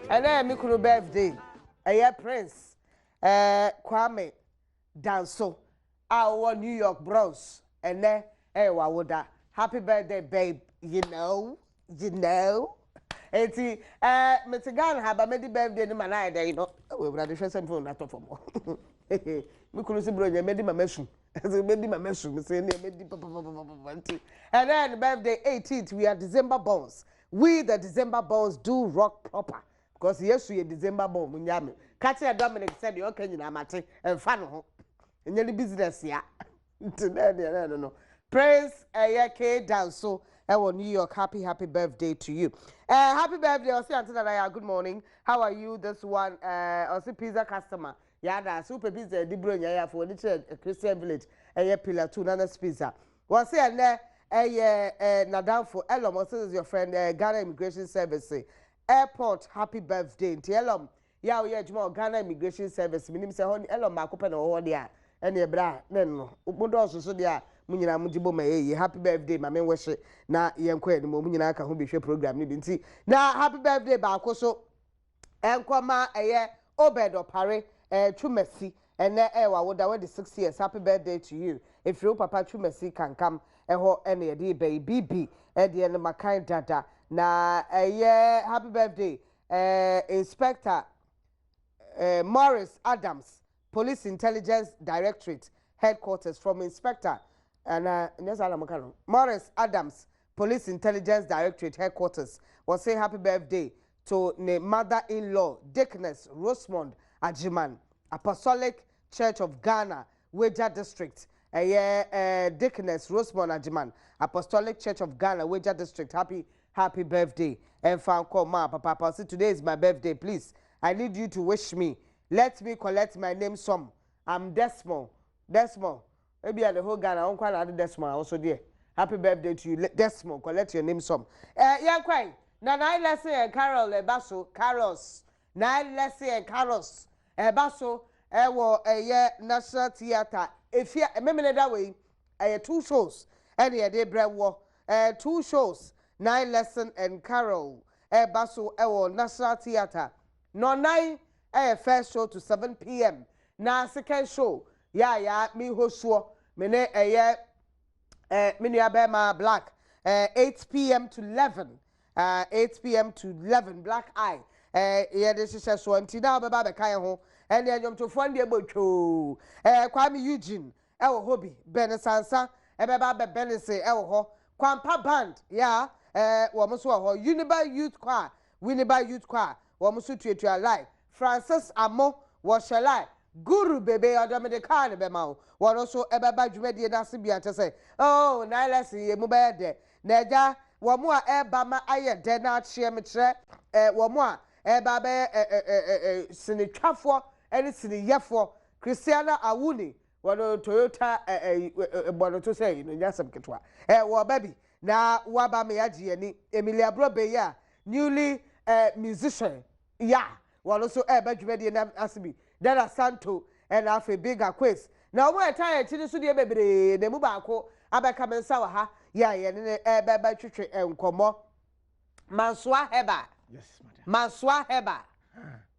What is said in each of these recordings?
Ɛnɛ yɛ me kunu birthday. Ɛyɛ Prince eh, Kwame Danso a ɔwɔ New York Bronx. Ɛnɛ ɛyɛ w'awoda. Happy birthday babe, you know, you know. Eti eh, mete Ghana ha ba medi birthday no ma no ayɛ dɛn no. Ɛwɔ Awurade hwɛ sɛ phone atɔ fam hɔ. Me kunu si bro nyɛ medi ma masu. Ɛsɛ medi ma masu. Mesɛ ɛnɛ medi papapapapa nti. Ɛnɛ yɛ ne birthday 18th. We are December borns. We the December borns do rock proper. Because Yesu yɛ December born mo nya me. Ka kyerɛ Dominic sɛ deɛ ɔka nyinaa mate. Ɛmfa ne ho. Ɛnyɛ ne business ya. Nti na ɛdeɛ na ɛno no. Prince ɛyɛ K Danso ɛwɔ New York. Happy happy birthday to you. Happy birthday ɔse Aunty Nana ya good morning. How are you this one? Ɔse pizza customer. Yada ase wopɛ pizza adi bro nya yafo wɔde kyerɛ Christian Village ɛyɛ Pillar 2 Nana's Pizza. Wɔse ɛnɛ ɛyɛ eh, nadamfo Elom ɔse this is your friend eh, Ghana Immigration Service airport happy birthday nti Elom yɛ a woyɛ adwuma wɔ Ghana Immigration Service menim sɛ hɔ Elom baako pɛ na ɔwɔ hɔ deɛ a ɛne ɛberɛ a ne no mo dɔɔso so deɛ a mo nyinaa mo gye bɔ ma ɛyɛ yie happy birthday ma menwɔhye na yɛnkɔ anim wɔn nyinaa ka ho bi hwɛ program no bi nti na happy birthday baako so ɛnkɔma ɛyɛ Obed Opare ɛɛ Twumasi ɛnɛ ɛyɛ w'awoda wadi 6 years. Happy birthday to you. Ɛfiri wo papa Twumasi Kankam ɛhɔ ɛna yɛde ba yi. Bibi ɛdeɛ no makan dada na ɛyɛ happy birthday Inspector Morris Adams, Police Intelligence Directorate Headquarters, from Inspector ana nyɛ saa na moka no, Morris Adams, Police Intelligence Directorate Headquarters. Wɔse happy birthday to ne mother-in-law, Dickness Rosemond Agyeman, Apostolic Church of Ghana, Weja District. Ɛyɛ Dickness Rosemond Agyeman, Apostolic Church of Ghana, Weja District. Happy happy birthday ɛmfa nkɔ ma papaapa. Ɔse today is my birthday, please I need you to wish me, let me collect my name some. I'm Desmond. Desmond ebia the whole Ghana wɔn kwan na ade Desmond a wɔso deɛ, happy birthday to you Desmond, collect your name some. Yɛn kwan na nine lesson and carol ɛba so, carols, nine lesson and carols ɛba so ɛwɔ ɛyɛ National Theatre efia memene da wei. Ɛyɛ two shows ɛna yɛde brɛ wɔ two shows, nine lesson and carol ɛba so ɛwɔ National Theatre. Nɔnan ɛyɛ first show to 7 p.m. na second show yɛ a yɛ mi hosuo me ne ɛyɛ me nua bɛrima Black, 8 p.m. to 11, 8 p.m. to 11, Black Eye yɛde hyehyɛ soɔ. Nti na ɔbɛba abɛka yɛn ho ɛne ɛnwomtofoɔ no deɛ bɔ twoo. Kwame Eugene ɛwɔ hɔ bi, Ben Sansa ɛbɛba abɛbɛ ne se ɛwɔ hɔ, Kwampa Band ya wɔn nso wɔ hɔ, Uniba Youth Choir, Winneba Youth Choir wɔn nso tuatua line, Francis Amo wɔhyɛ line, Guru Bebe ɔdɔmede kaa ne bɛma wo wɔn nso ɛbɛba dwumadie n'ase bi akyɛ sɛ oh nine lesson yɛ mu bɛyɛ dɛ na agya wɔn a ɛreba ma ayɛ dɛ na akyeɛ mekyerɛ wɔn a ɛreba bɛyɛ ɛ ɛ ɛ ɛ sinitwafoɔ ɛne siniyɛfoɔ. Christiana Awuni wɔn Toyota ɛ ɛ bɔ no to sɛ yi no nyɛ asɛm ketewa wɔba bi na waba ma yɛagye yɛn ani. Emilia Brobe a newly musician ya wɔn nso ɛreba dwumadie no ase bi, Dada Santo ɛna afei Big Aquays na wɔn a ɛta yɛn akyi no so deɛ bebree na emu baako abɛka me nsa wɔ ha yɛ a yɛne ne ɛbɛba twitwi nkɔmmɔ. Mansoa Heba. Yes, madam. Mansoa Heba.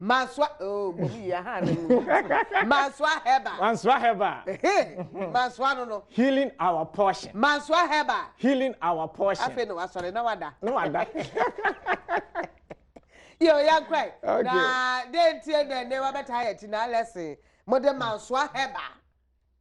Mansoa oh bomi yi aha ne mu. Mansoa Heba. Mansoa Heba. Mansoa no. Healing our portion. Mansoa Heba. Healing our portion. Afei na wasɔre na wada. Na wada. Yo yankwa. Na de ntie na ne wabɛta yɛ ti na lesson. Mo de Mansoa Heba.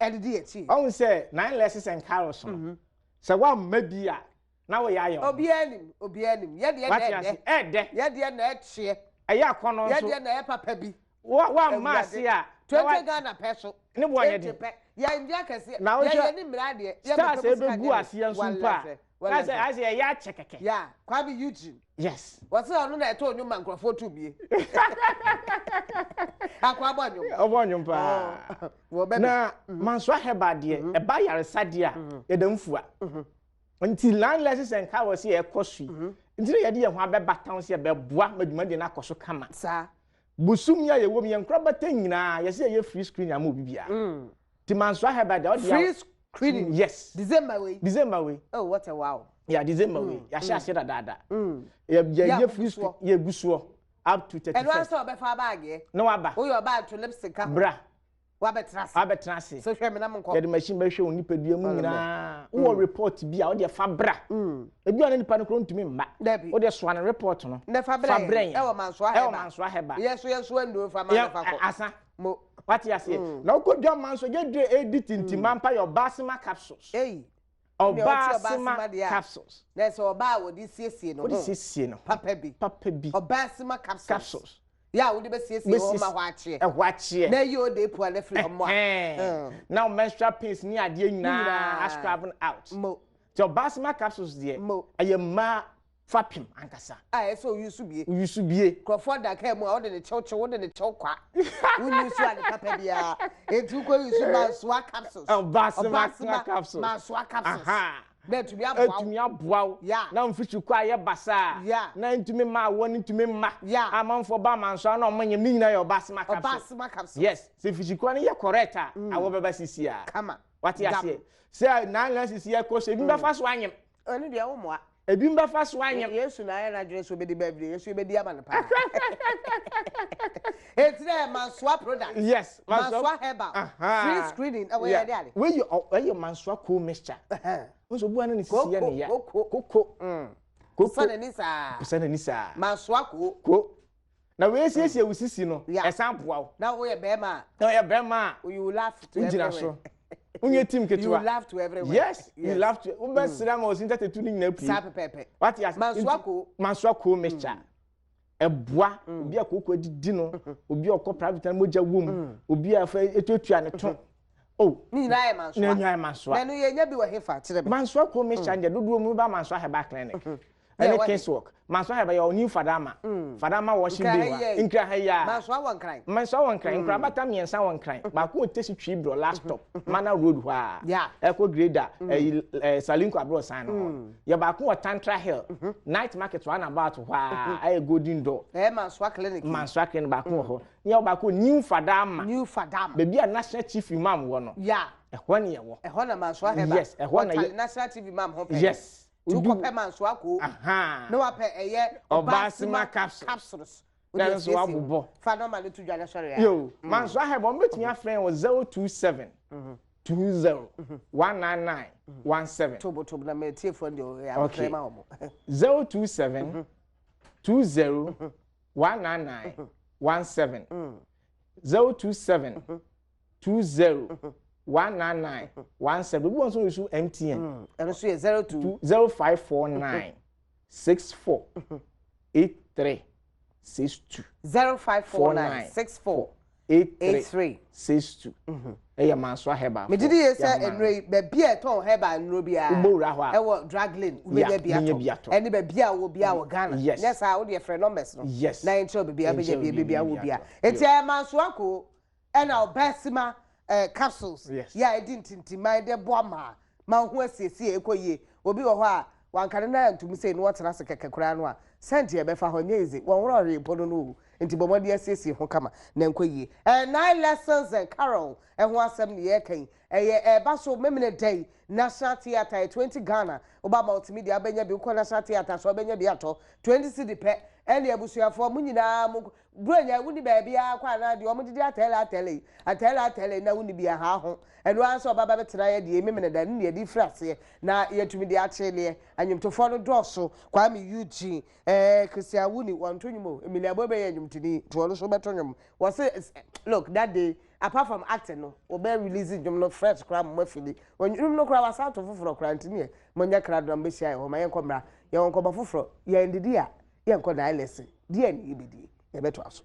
Ɛde di akyi. Ɔhun sɛ nine lessons and carols no. Sɛ wamma bi a na wɔyɛ ayɛ ho. Obiara nim, obiara nim. Yɛ deɛ na Wate ase ɛdɛ. Ɛɛdɛ. Yɛ deɛ na ɛkyeɛ. Ɛyɛ akɔnɔ Yɛ nso. deɛ na ɛyɛ papa bi. Wa wamma ase a. 20 Ghana pɛ so. Ne bo anyɛ 20 den. pɛ. Yɛn ndi akɛseɛ. Na Yɛn wohwɛ yɛ ni mmira adeɛ. Yɛ stars bɛpɛ mu sika ebegu nyɛ aseɛ nso mpo a. Na sɛ ayɛ sɛ yɛyɛ akyɛ kɛkɛ. Ya Kwame Eugene. Yes. Wɔsɛ ɔno na ɛtɔ nnwom ma nkurɔfoɔ tu bie. Akɔ abɔ nnwom. Ɔbɔ nnwom paa. Wɔ bɛ bi. Na Mansoa Heba deɛ ɛba yaresa deɛ a yɛda mfua. Nti nine lessons and carols yɛ ɛkɔ so yi. Nti na yɛde yɛn ho abɛba town sɛ yɛbɛboa ma dwumadie no akɔ so kama. Saa. Bosom yi a yɛwɔ mu yɛn nkorabata nyinaa yɛsɛ yɛyɛ free screening ama obi biara. Nti Mansoa Heba deɛ ɔde Free screening. Yes. December wei. December wei. Oh, what a wow. Yeah, December wei. Yɛahyɛ aseɛ dadaada. Yɛ Yɛ yɛ free agu soɔ. screen yɛgu soɔ. up to 31st. Ɛno ara sɛ ɔbɛfa abaageɛ. Na waba. Woyɛ ɔbaa to lipstick ka ho. Bra. Wabɛtena ase. Wabɛtena ase. So hwɛ me na menkɔ. Yɛde machine bɛhwɛ wo nipadua mu nyinaa. Wowɔ mm. report bi a wode fa bra. Mm. Ebi a na nipa no koro ntumi mma. Dabi. Wode soa no report no. Na fa brɛ yɛn. Ɛwɔ Mansoa Hɛba. Ɛwɔ Mansoa Hɛba. Yɛ so yɛ so nnuro fa ma na fa kɔ. Asa. Mo. Wate aseɛ. Mm. Na wokɔ dwa manso gye dure edi tintima mpa yɛ ɔbaasema capsules. Eyi. Ɔbaasema capsules. Na sɛ ɔbaa a wɔde siesie ne ho. Wɔde siesie ne ho. Papa bi. Papa bi. Ɔbaasema capsules. Capsules. Yɛ a wode bɛsiesie hɔ ma hɔ akyeɛ. Ɛhɔ akyeɛ. Na ɛyi ode pua no afiri hɔ mmoa. Ɛhɛn. Na wo menstrual pains ne adeɛ nyinaa ascrub out. Mo. Nti ɔbaasema capsules deɛ. Mo. Ɛyɛ mmaa fapem ankasa. A ɛsɛ oyi so bie. Oyi so bie. Nkurɔfoɔ da kaa mu a wode ne kyɛw kyɛw wode ne kyɛw kwa. Wonyi so ade papa biara. Enti wokɔ yi so mansoa capsules. Ɔbaasema capsules. Mansoa capsules. Na etumi aboa wo. Etumi aboa wo. Yeah. Na mfikyi kɔ ayɛ basaa. Yeah. Na ntumi mma awoɔ no ntumi mma. Yeah. Amanfoɔ ba mansoa na ɔmo nyem ne nyinaa yɛ ɔbaasema capsules. Ɔbaasema capsules. Yes. Sɛ mfikyi kɔ no yɛ correct a awoɔ bɛba sisi a. Kama. Wate aseɛ. Sɛ nine lenses yɛ kɔ so ebi bɛfa so anyem. Ɛno deɛ wo mmoa. Ebi mbɛfa so anyem. Yesu na ayɛ n'adwene sɛ obedi birthday, Yesu ebedi ama no paa. Eti dɛ Mansoa product. Yes. Mansoa herbal. Free screening. Ɛwɔ yɛ de ade. Wei yɛ ɛyɛ Mansoa cool mixture. Nso obu ano ne sisi yɛ ne ya. Koko. Koko. Koko. Pusa n'ani saa. Pusa n'ani saa. Mansoa ko. Ko. Na wei siesie wo sisi no, ɛsan boa wo. Na woyɛ bɛrima a. Na woyɛ bɛrima a. You laugh to everywhere. Wogyina so. Wonyɛ team ketewa. You laugh to everywhere. Yes, you laugh to. Wobɛsrɛ ma osi ntatetu ne nyinaa pue. Saa pɛpɛɛpɛ. Wate ase. Mansoa ko. Mansoa ko mixture. Ɛboa obi a kooko adidi no, obi a ɔkɔ private na mogya wom, obi a afɛ etuatua ne to. Oh. Ne nyinaa yɛ mansoa. Ne nyinaa yɛ mansoa. Na ɛno yɛnya bi wɔ hefa kyerɛ me. Mansoa ko mixture deɛ dodoɔ mu ba Mansoa Herbal Clinic. Ɛne Kingswalk. Mansoa Herbal yɛ ɔne Fadama. Fadama washing bay hɔ a. Nkran ha yi a. Mansoa wɔ Nkran. Mansoa wɔ Nkran. Nkrabata mmiɛnsa wɔ Nkran. Baako wɔ Tesi Twi Brɔ last stop. Manor Road hɔ a. Ɛkɔ Grader ɛyi ɛɛ Salinko Abrɔsan no hɔ. Yɛ baako wɔ Tantra Hill. Night market roundabout hɔ a ɛyɛ Golden Door. Ɛyɛ Mansoa Clinic. Mansoa Clinic baako wɔ hɔ. Ne yɛ baako wɔ New Fadama. New Fadama. Baabi a National Chief Imam wɔ no. Yeah. Ɛhɔ ne yɛwɔ. Ɛhɔ na Mansoa Herbal. Yes, ɛhɔ na yɛ. National Chief Imam ho pɛɛ. Yes. Ti wokɔpɛ Mansoa ko. Na wapɛ ɛyɛ Ɔbaasema capsules. Na nso wabobɔ. Fa nɔɔma no to dwa na sɔre a. Yo, Mansoa Herbal wɔn bɛtumi afrɛ yɛn wɔ 027 20 199 17. Tobo tobo na mɛ tiefoɔ deɛ ɔyɛ abofra ma wɔn. 027 20 199 17. 027 20 199 17. Obi wɔn nso yɛ so MTN. Ɛno nso yɛ 02. 0549 64 83 62. 0549 64 83 62. Ɛyɛ Mansoa Herbal. Megye di yie sɛ nnuro yi baabi a ɛtɔn herbal nnuro biara wobɔwura hɔ a ɛwɔ drug lane wobɛnya bi atɔ ɛne baabi a wɔ biara wɔ Ghana. Yes. Nyɛ saa wodeɛ frɛ numbers no. Yes. Na yɛnkyerɛ wo baabi a wobɛnya bi baabi a wɔ biara. Enti ɛyɛ Mansoa ko ɛna ɔbaasima eh, capsules Yes. yɛ a ɛdi ntintiman de boa maa ma wo ho asiesie ɛkɔ yie. Obi wɔ hɔ a wanka ne nan antom sei na watena ase kɛkɛ koraa no a sɛnti ɛbɛfa hɔ nyɛ easy. Wɔnworɔ hwee mpo no no o. Nti bɔ mmɔden asiesie ho kama na ɛnkɔ yie. Eh, Nine Lessons and Carol ɛho asɛm ne yɛreka yi. Ɛyɛ ɛreba so Memene da yi, National Theatre, ɛyɛ 20 Ghana. Woba Multimedia wobɛnya bi, wokɔ National Theatre so a wobɛnya bi atɔ. 20 cedi pɛ. Ɛne abusuafoɔ mo nyinaa mo Buronya wonni baabiara kɔ anaa deɛ wɔn dede atɛle atɛle yi, atɛle atɛle yi na wonni bi ahaa ho. Ɛno ara nso ɔba ba bɛtena yɛ deɛ Memene da no ne yɛde firi aseɛ na yɛatumi de akyeleɛ. Anwomtofoɔ no dɔɔso, Kwame Eugene, Eh Christian Wuni wɔnto nnwom o, Emilia Bobe yɛ nnwomtoni nti ɔno nso bɛto nnwom. Wɔse look that day apart from acting no wɔbɛ release nnwom no fresh koraa ma moafili. Nnwom no koraa wasan ato foforɔ koraa nti neɛ monyɛ krado na mobɛhyia yɛn hɔ ma yɛnkɔ mmra. Yɛwɔ nkɔmmɔ foforɔ, yɛndidi a yɛnkɔ dialysis, deɛn ne yɛbɛdie? Yɛbɛtoa so.